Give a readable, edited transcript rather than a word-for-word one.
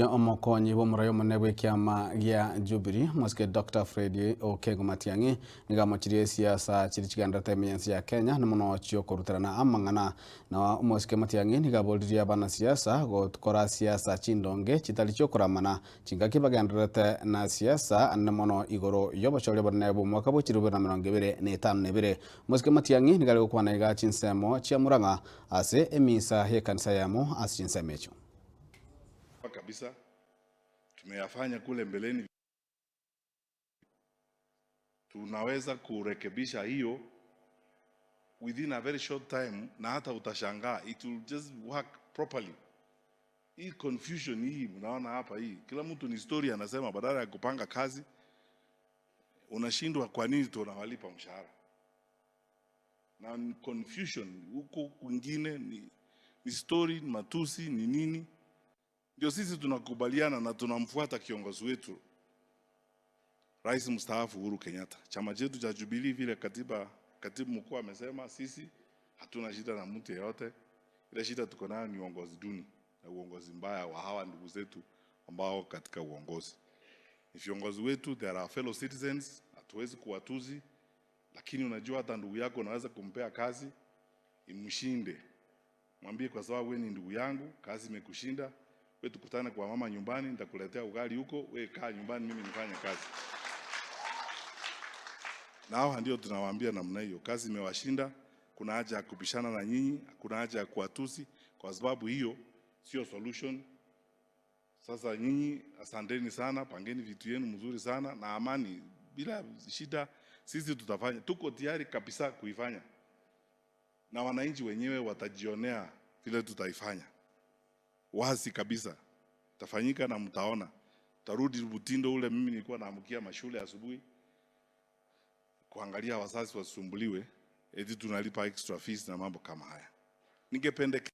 Omokonyi bw'omorai omonene bw'ekiama gia Jubilee, Omosike Doctor Fred Okengo Matiang'i, nigo amochirie esiasa chiria chigendererete ime y'ense ya Kenya na mono chiokoruterana amang'ana. Na Omosike Matiang'i nigo aboririe abanasiasa gokora siasa chindonge chitari chiokoramana chingaki bagendererete na siasa na mono igoro y'obochori obonene bw'omwaka bwe chilifu bibere na emerongo ebere na etano na ebere. Omosike Matiang'i nigo are gokwana iga chinsemo chia Murang'a ase emisa y'ekanisa eyemo ase chinsemo echio. Kabisa tumeyafanya kule mbeleni, tunaweza kurekebisha hiyo within a very short time, na hata utashangaa it will just work properly. Hii confusion hii mnaona hapa hii, kila mtu ni story anasema, badala ya kupanga kazi unashindwa kwa nini tunawalipa mshahara na confusion huko kwingine ni story, ni matusi, ni nini. Ndio sisi tunakubaliana na tunamfuata kiongozi wetu Rais mstaafu Uhuru Kenyatta. Chama chetu cha Jubilee, vile katibu mkuu amesema, sisi hatuna shida na mtu yeyote. Ile shida tuko nayo ni uongozi duni na uongozi mbaya wa hawa ndugu zetu ambao katika uongozi. Ni viongozi wetu, they are our fellow citizens, hatuwezi kuwatuzi, lakini unajua hata ndugu yako unaweza kumpea kazi imshinde. Mwambie kwa sababu wewe ni ndugu yangu, kazi imekushinda, wewe tukutane kwa mama nyumbani, nitakuletea ugali huko, wewe kaa nyumbani, mimi nifanye kazi. Na hawa ndio tunawaambia namna hiyo, kazi imewashinda, kuna haja ya kubishana na nyinyi, kuna haja ya kuwatusi, kwa sababu hiyo sio solution. Sasa nyinyi asanteni sana, pangeni vitu yenu mzuri sana na amani, bila shida. Sisi tutafanya, tuko tayari kabisa kuifanya, na wananchi wenyewe watajionea vile tutaifanya wazi kabisa, tafanyika na mtaona. Tarudi mtindo ule mimi nilikuwa naamkia mashule asubuhi kuangalia wazazi wasumbuliwe, eti tunalipa extra fees na mambo kama haya. Ningependekeza